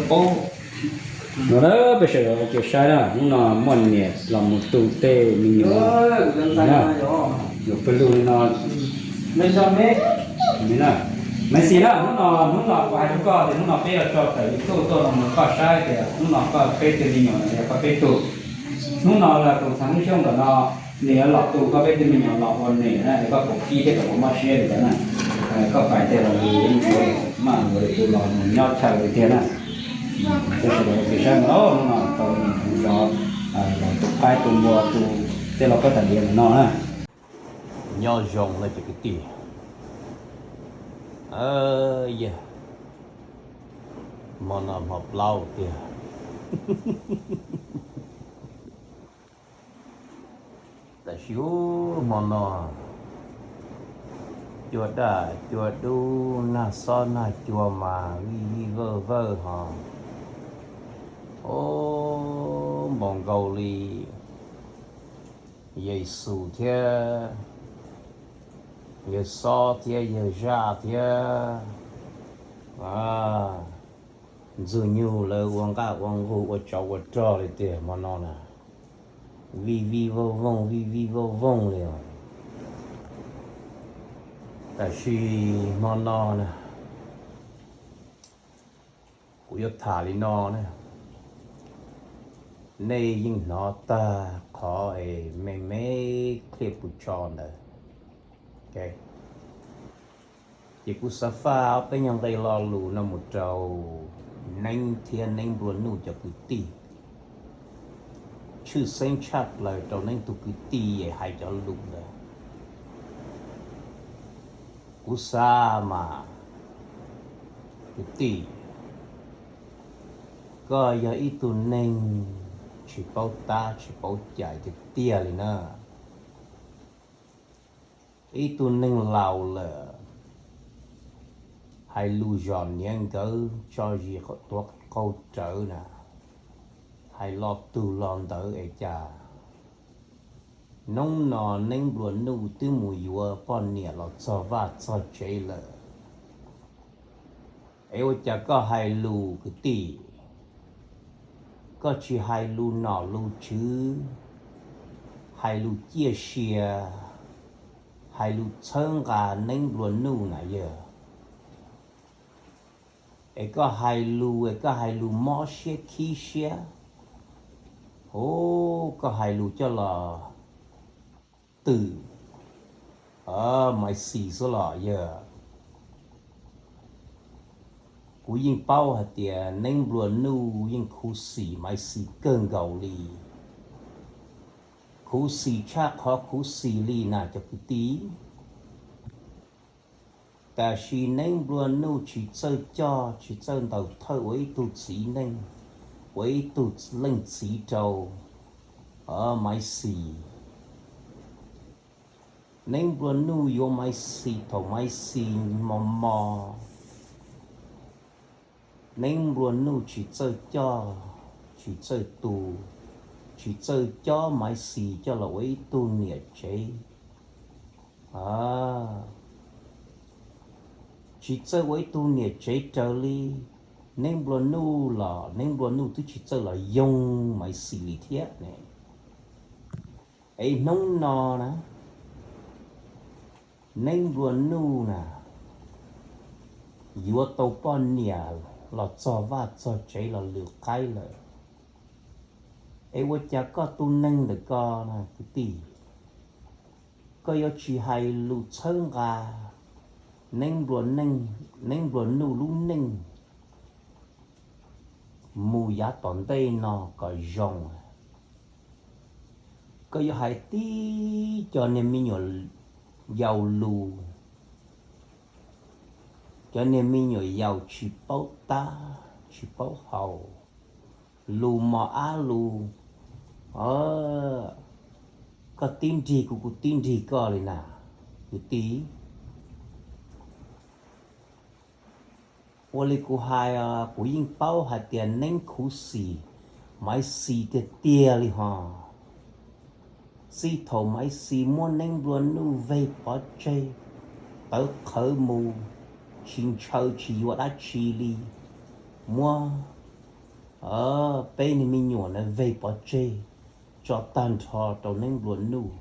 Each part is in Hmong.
Paub no na, peb sawv daws ua ke saib na, hnub no muaj niam los mus tu tej me nyuam na, yuav pawg lug li no. Maiv Xis na, hnub no, hnub no kuv hais rau koj tias hnub no peb yuav tso tawm YouTube tuaj no rau koj saib tias hnub no koj peb tug me nyuam no yog koj peb tug. Hnub no los tus txheeb Hmoob Xyooj ntawm no nws yuav los tu koj peb tug me nyuam los ua niam na, es koj puas kib thiab koj puas mob siab li ntawd na? Koj pais tej los nws yuav maj yuav tus los mus nyob chaw li tiag na. Peb sawv daws ua ke saib no, hnub no tau niam tus zov, los tus qaib tus npua tus tej los koj tam diav ntawm no na. Nyob zoo na cov kwv tij. Yog hmo no hmo plaub tiag. Tam sis hmo no cua daj cua dub, nag xob nag cua mas vij vij vawj vawj ho. Ub, npaum nkaus li Yexus thiab yawg Xob thiab yawg Zaj thiab Ntxwg Nyug lawv ua nqaj ua nqug ua tsov ua rog li tiag hmo no na. Vij vij vooj vooj, vij vij vooj vooj li os. Tab sis hmo no na, kuv yuav tham li no na, nej yeej hnov tag qhov es me me clip kuv tso ntawd. Ces kuv xav faj ob peb nyuag nqe lo lus no mus rau Neeb thiab Neeb nplua nuj cov kwv tij, tshwj xeeb tshaj plaws rau Neeb tus kwv tij es hais cov lus ntawd. Kuv xav mas, kwv tij, koj yog ib tug neeg tsis paub tab tsis paub cai tiag tiag li na. Ib tug neeg laus lawm, hais lus zom niam nkawd tso zis tuav qaug rawv na, hais lo tug lo ntawd es cas hnub no Neeb nplua nuj twb mus yuav poj niam los txog vaj txog tsev lawm, es ua cas koj hais lus kwv tij, koj tsis hais lus nom lus tswv, hais lus ciaj sia, hais lus txhawb nqa Neeb nplua nuj na yawg? Es koj hais lus es koj hais lus mob siab khib siab. Ub, koj hais lus coj los twm Maiv Xis xwb los yawg? Kuv yeej paub hais tias Neeb nplua nuj yeej khuv xim Maiv Xis kawg nkaus li. Khuv xim tshaj qhov khuv xim li na cov kwv tij. Tab sis Neeb nplua nuj tsis txawj coj tsis txawj ntaus thawj ua ib tug txiv neej, ua ib tug leej txiv rau Maiv Xis. Neeb nplua nuj yuav Maiv Xis thaum Maiv Xis mos mos. Neeb nplua nuj tsis txawj coj, tsis txawj tu, tsis txawj cob Maiv Xis coj los ua ib tug niam tsev. Tsis txawj ua ib tug niam tsev raws li Neeb nplua nuj los Neeb nplua nuj twb tsis txawj los yoog Maiv Xis li thiab ne. Es hnub no na, Neeb nplua nuj na, yuav tau poj niam los txog vaj txog tsev los lwm qaib lawm. Es ua cas koj tus neeg ntawm ko na kwv tij, koj yuav tsis hais lus txhawb nqa Neeb nplua nuj lub neej mus yav tom ntej no kom zoo? Koj yuav hais tib cov niag me nyuam yaus lus, cov niag me nyuam yaus tsis paub tab tsis paub hau, lus mos ab lus, koj tib nrig kuv, kuv tib nrig koj li na, kwv tij. Ua li kuv hais, kuv yeej paub hais tias Neeb khuv xim Maiv Xis tiag tiag li ho. Txij thaum Maiv Xis muab Neeb nplua nuj veg pov tseg, tawv qhawv mus, tsis ntshaw tsis yuav dab tsi li, muab peb niag me nyuam na veg pov tseg tso tag nrho rau Neeb Nplua Nuj.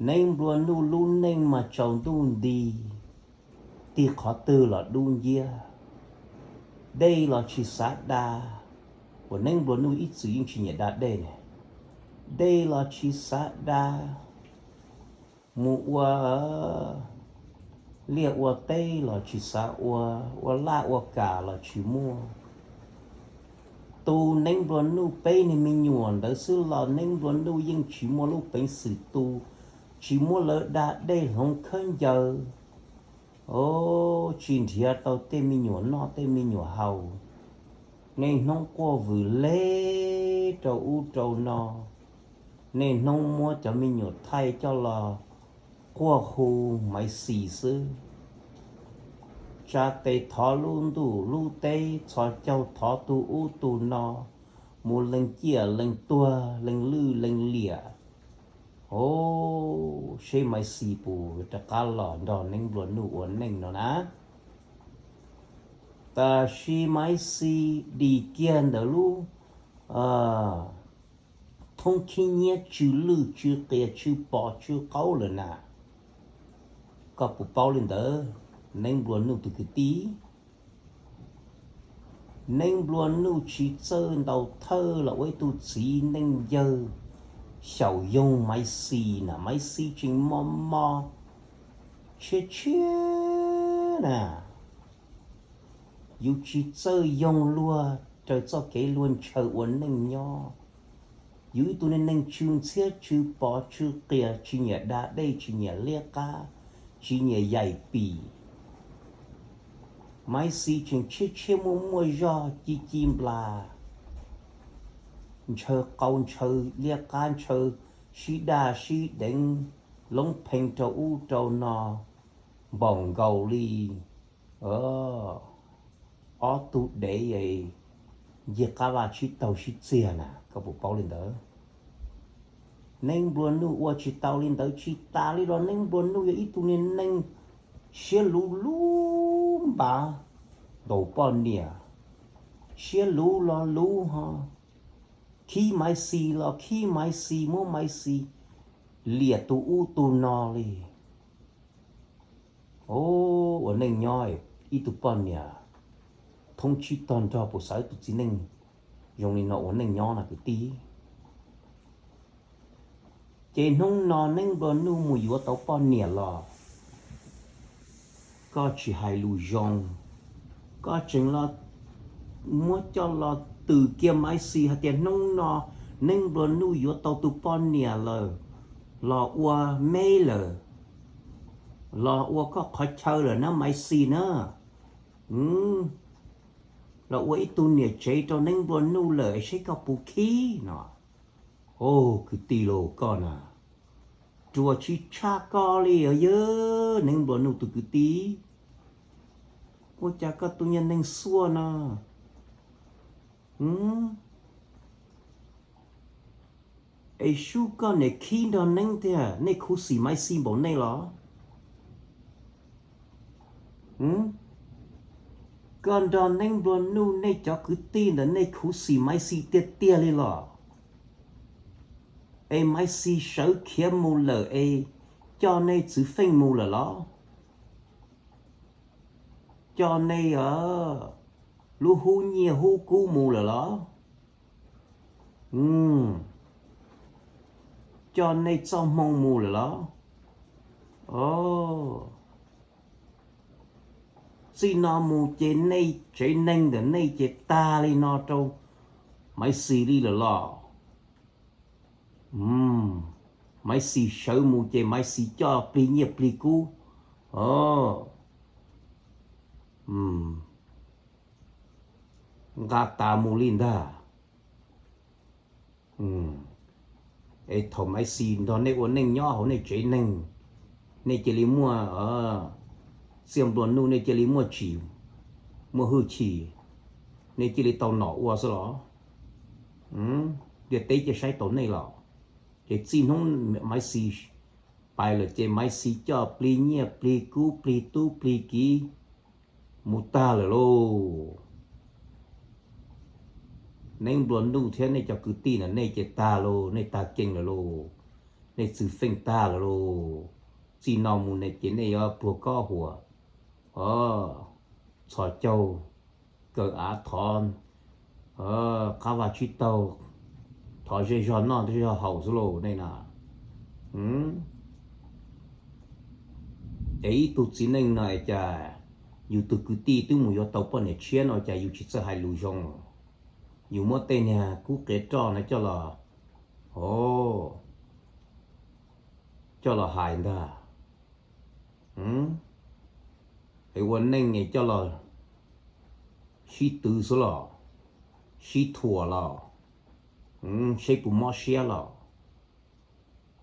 Neeb Nplua Nuj lub neej mas tsaus ntuj nti, tig qhov twg los dub nciab. Dej los tsis xav da, uas Neeb Nplua Nuj ib txwm yeej tsis nyiam da dej ne. Dej los tsis xav da, mus ua liaj ua teb los tsis xav ua, ua laj ua kam los tsis muaj. Tu Neeb Nplua Nuj peb niag me nyuam ntawd xwb los Neeb Nplua Nuj yeej tsis muaj lub peev xwm tu, tsis muab lawv da dej hloov khaub ncaws. Tsis nrhiav tau tej me nyuam noj tej me nyuam haus. Niaj hnub quaj vwm leg rau ub rau no, niaj hnub muab cov me nyuam thaij coj los quaj hu Maiv Xis xwb. Tsa tes thov lub ntuj lub teb, txhos caug thov tus ub tus no, mus leej ciaj leej tuag leej lwj leej liam. Os, seb Maiv Xis puas rov qab los nrog Neeb Nplua Nuj ua neej no na. Tab sis Maiv Xis dim kiag ntawm lub thoob khib nyiab tsw lwj tsw qias tsw pos tsw qaub lawm na. Koj puas paub li ntawd, Neeb Nplua Nuj tus kwv tij? Neeb Nplua Nuj tsis txawj ntaus thawj los ua ib tug txiv neej yawg xyaum yoog Maiv Xis na, Maiv Xis tseem mos mos tshiab tshiab na. Yus tsis txawj yoog luag raws txoj kev luag ntshaw ua neej nyob. Yus ib tug neeg tsw ntxhiab tsw pos tsw qias, tsis nyiam da dej, tsis nyiam liab qab, tsis nyiam yaim pim. Maiv Xis tseem tshiab tshiab muaj muaj zog ci ci nplas, ntshaw qau ntshaw liab qab, ntshaw sib daj sib deev, loob pheej rau ub rau no, npaum nkaus li ob tug dev ncig qab vaj tsib taug sib txiag na, koj puas paub li ntawd? Neeb Nplua Nuj ua tsis tau li ntawd, tsis tas li los Neeb Nplua Nuj yog ib tug niag neeg siab luv luv npav ntaus poj niam, siab luv los luv ho, khib Maiv Xis los khib Maiv Xis, muab Maiv Xis liam tus ub tus no li. Ua neej nyob ib tug poj niam thoob tsib tog nrog puas xav ib tug txiv neej zoo li no ua neej nyob no kwv tij? Ces hnub no Neeb Nplua Nuj mus yuav tau poj niam los koj tsis hais lus zoo, koj tseem los muab coj los twm kiag Maiv Xis hais tias hnub no Neeb Nplua Nuj yuav tau tus poj niam lawm, los ua meb lawm, los ua koj qhov chaw lawm na Maiv Xis na. Los ua ib tug niam tsev rau Neeb Nplua Nuj lawm es seb koj puas khib no. Os kwv tij los koj na, ruam tsis tshaj koj li os yawg Neeb Nplua Nuj tus kwv tij. Ua cas koj tus nyuag neeg xuaj no es sub koj niam khib nrog Neeb tiag, nej khuv xim Maiv Xis npaum nej los? Koj nrog Neeb Nplua Nuj nej cov kwv tij ntawd nej khuv xim Maiv Xis tiag tiag li los? Es Maiv Xis sawv khiav mus lawm es coj nej txwv feej mus lawm los? Coj nej lub hub nyiaj hub kub mus lawm los? Coj nej txoj hmoo mus lawm los? Txij no mus ces nej tsev neeg ntawm nej ces tag li no rau Maiv Xis li lawm los? Maiv Xis sawv mus ces Maiv Xis coj plig nyiaj plig kub nqa tas mus li ntag. Es thaum Maiv Xis nrog nej ua neej nyob hauv nej tsev neeg, nej cia li muaj txiaj nplua nuj, nej cia li muaj tsim, muaj hwj chim, nej cia li tau nom ua xwb los? Ntiaj teb cia saib taus nej los? Ces txij hnub Maiv Xis pais lawm ces Maiv Xis coj plig nyiaj plig kub plig tub plig kiv mus tag lawm lauj. Neeb nplua nuj thiab nej cov kwv tij na, nej ces tag lauj, nej tag keej lawm lauj, nej txwv feej tag lawm lauj. Txij no mus ne ces nej yuav pluag kob huam, txhos caug, kaw av thov qab vaj tsib taug, thov zej zog noj zej zog haus xwb lauj nej na. Es ib tug txiv neej no es cas yus tus kwv tij twb mus yuav tau poj niam tshiab no cas yus tsis txawj hais lus zoo? Yus muab tej niag kub qias roj no coj los, o, coj los hais ntag. Es ua neej es coj los sib twv xwb los, sib thuam los, seb puas mob siab los,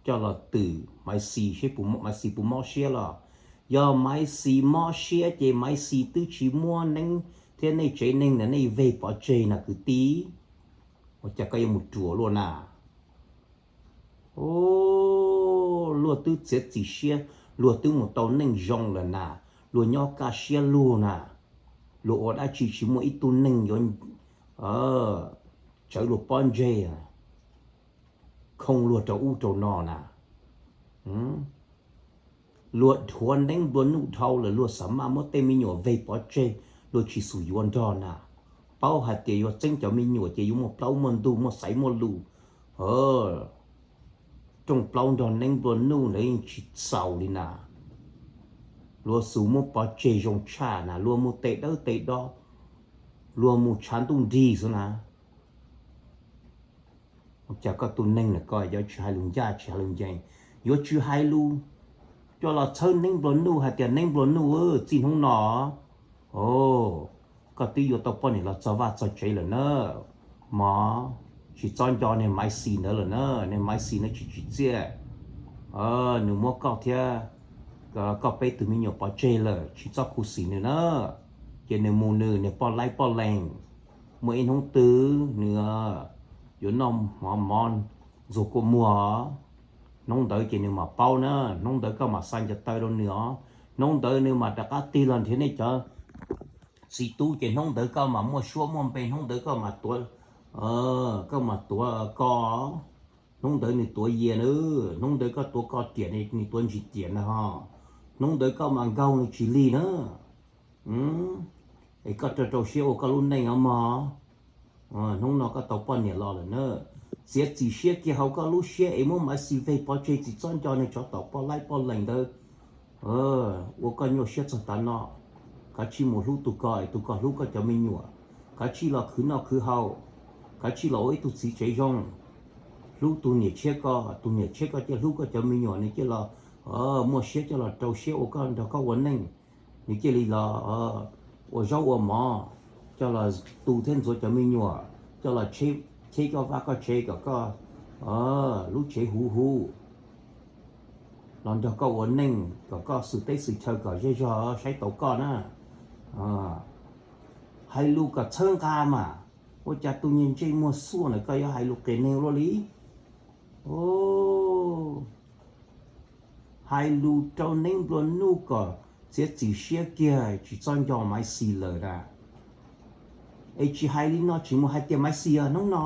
coj los twm Maiv Xis seb puas, Maiv Xis puas mob siab los. Yog Maiv Xis mob siab ces Maiv Xis twb tsis muab Neeb thiab nej tsev neeg ntawd nej veg pov tseg na kwv tij. Ua cas koj yuav mus ruam luaj na? Luag twb txiav txim siab, luag twb mus tau neej zoo lawm na, luag nyob kaj siab luag na, luag ua dab tsi tsis muaj ib tug neeg yuav tsawv luag pob ntseg, khoo luag rau ub rau no na. Luag dhuav Neeb nplua nuj dhau lawm luag xav maj muab tej me nyuam veg pov tseg, luag tsis xum yuav nrog na. Paub hais tias yuav txeeb cov me nyuam ces yuav muaj plaub muaj ntug muaj xaiv muaj lus. Rooj plaub nrog Neeb nplua nuj ntawd yeej tsis txaus li na. Luag xum muab pov tseg zoo tshaj na, luag mus tes dawb tes do, luag mus tshav ntuj nrig xwb na. Cas koj tus neeg na koj yuav tsis hais lus ncaj tsis hais lus ncees, yuav tsis hais lus coj los txhawb Neeb nplua nuj hais tias Neeb nplua nuj txij hnub no, o, koj twb yuav tau poj niam los txog vaj txog tsev lawm na. Mov, tsis txhob nco niag Maiv Xis ntawd lawm na, niag Maiv Xis no tsis tsim txiaj. Nws muab koj thiab koj peb tus me nyuam pov tseg lawm, tsis txhob khuv xim nws na. Ces nws mus nws niag poj laib poj leeg, muaj ib hnub twg nws yuav noj mov mov ntxuag kua muag, hnub ntawd ces nws mam paub na, hnub ntawd koj mam xa ncaws taw rau nws os, hnub ntawd nws mam rov qab tig los nrhiav nej cov txiv tub ces hnub ntawd koj mam muaj suab muaj npe, hnub ntawd koj mam tuav, koj mam tuav ko, hnub ntawd nws tuav yias na, hnub ntawd koj tuav ko riam nws tuav ntsis riam na ho, hnub ntawd koj mam nkaug nws tsis lig na. Es koj rau rau siab ua koj lub neej os mog. Hnub no koj tau poj niam los lawm na, txiav txim siab kiag hauv koj lub siab es muab Maiv Xis veg pov tseg, tsis txhob nco niag tsov tom poj laib poj leeg ntawd ua koj nyuaj siab txog tav no. Kav tsij mus hlub tus ko es tus ko hlub koj cov me nyuam. Kav tsij los khwv noj khwv haus, kav tsij los ua ib tug txiv tsev zoo, hlub tus niam tshiab ko, tus niam tshiab ko cia hlub koj cov me nyuam, nws cia los muaj siab coj los rau siab ua koj nrog koj ua neej. Nws cia li los ua zaub ua mov, coj los tu thiab ntxuav cov me nyuam, coj los cheb koj vaj koj tsev kom koj lub tsev huv huv, los nrog koj ua neej kom koj xwm teb xwm chaw kom zej zog saib taus koj na. Hais lus kom txhawb nqa mas, ua cas tus niag ntsej muag xuaj ntawm koj yuav hais lus qias neeg luaj li. Hais lus rau Neeb nplua nuj kom txiav txim siab kiag, tsis txhob nco Maiv Xis lawm na. Es tsis hais li no tsis mus hais tias Maiv Xis hnub no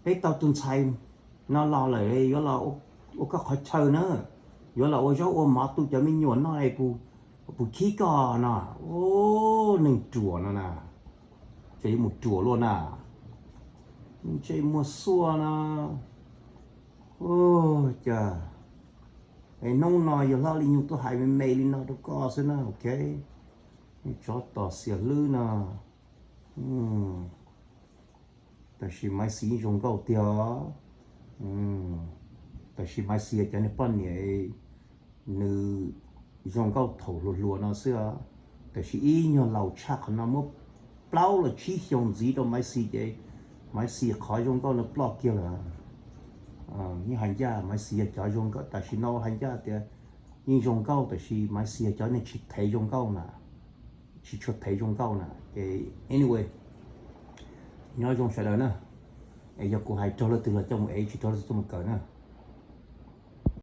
peb tau tus ntxhais no los lawm yuav los ua koj qhov chaw na, yuav los ua zaub ua mov tu cov me nyuam noj es puas khib koj no. Neeg ruam no na, ces yuav mus ruam luaj na. Ntsej muag xuaj no, cas es hnub no yog hlob li nyuj tuaj hais me me li no rau koj xwb na, ok. Tsov tom xiam hlwb no. Tab sis Maiv Xis zoo nkauj tiag. Tab sis Maiv Xis cov niag poj niam nws zoo nkauj thaum hluas hluas no xwb, tab sis ib nyuag laus tshaj qhov no muab plaub los tsib xyoos ntxiv rau Maiv Xis ces Maiv Xis qhov zoo nkauj no ploj kiag lawm. Yeej hais ncaj Maiv Xis yog cov zoo nkauj, tam sim no hais ncaj tias yeej zoo nkauj tab sis Maiv Xis yog cov neeg tsis thev zoo nkauj na, tsis tshua thev zoo nkauj na. Ces anyway, nyob zoo sawv daws na. Es yog kuv hais raug leej twg los coj mus ev, tsis raug leej twg coj mus kawm na.